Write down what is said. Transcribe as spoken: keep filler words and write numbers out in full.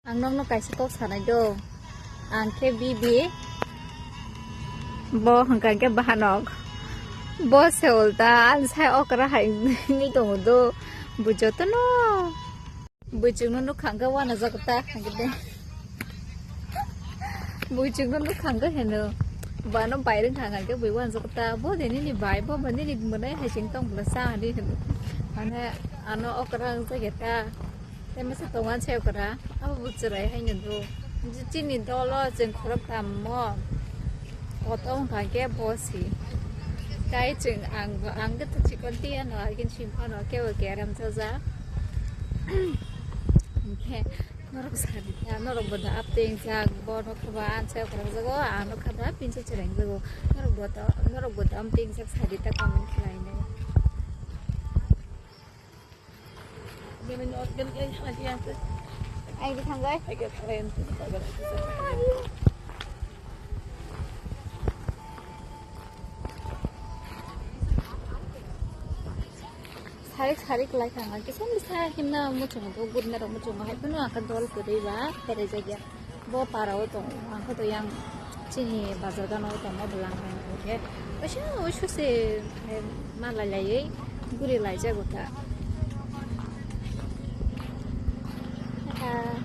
Ang nokno kaisa kok sanai do. Ang khe Bibi. Bo hwnkha khe Bahanok. Bo se ulta ang sai okra hai wngwi tongo do. Bo jotono. Buichukno nuk kha hwnkhe uanajak ta hwnkhe de. Buichukno nuk kha hwnkhe heno. Bano bai rwng kha hwnkhe bui uanajak ta. Bo de nini bai, bo bo nini mwnai hai chwng tong bwla sa hinwi hino. Mane ano okra wngjakya ta. Tei masa tongo ang sai okra. Abo bo chwrai haino do. Chini dolo chwng khorok tammo. Koto wngkha khe bo si. Tai chwng ang, ang khe to chikon tiya no, agin sim phano kebo keram jaja. Hwnkhe norok sadi ta, norok bo da apteng jak, bo no khaba ang sai okra jago, ang no khaba pinso chwrai jago. Norok bo to, norok bo da apteng jak sadi ta comment khlai nai. Ai, di thangbai. Sarik sarik lai thang, kisa misa himna muchungo, gurna rok muchungo, hai phano ang khe dol kwrwi ba, pherai jakya. Bo para o tongo, ang khe to yang chini bazar gana o tongma bwlang hai khe. Oiso, oiso se, eh, malai laiwi guri lai jago ta. Ah,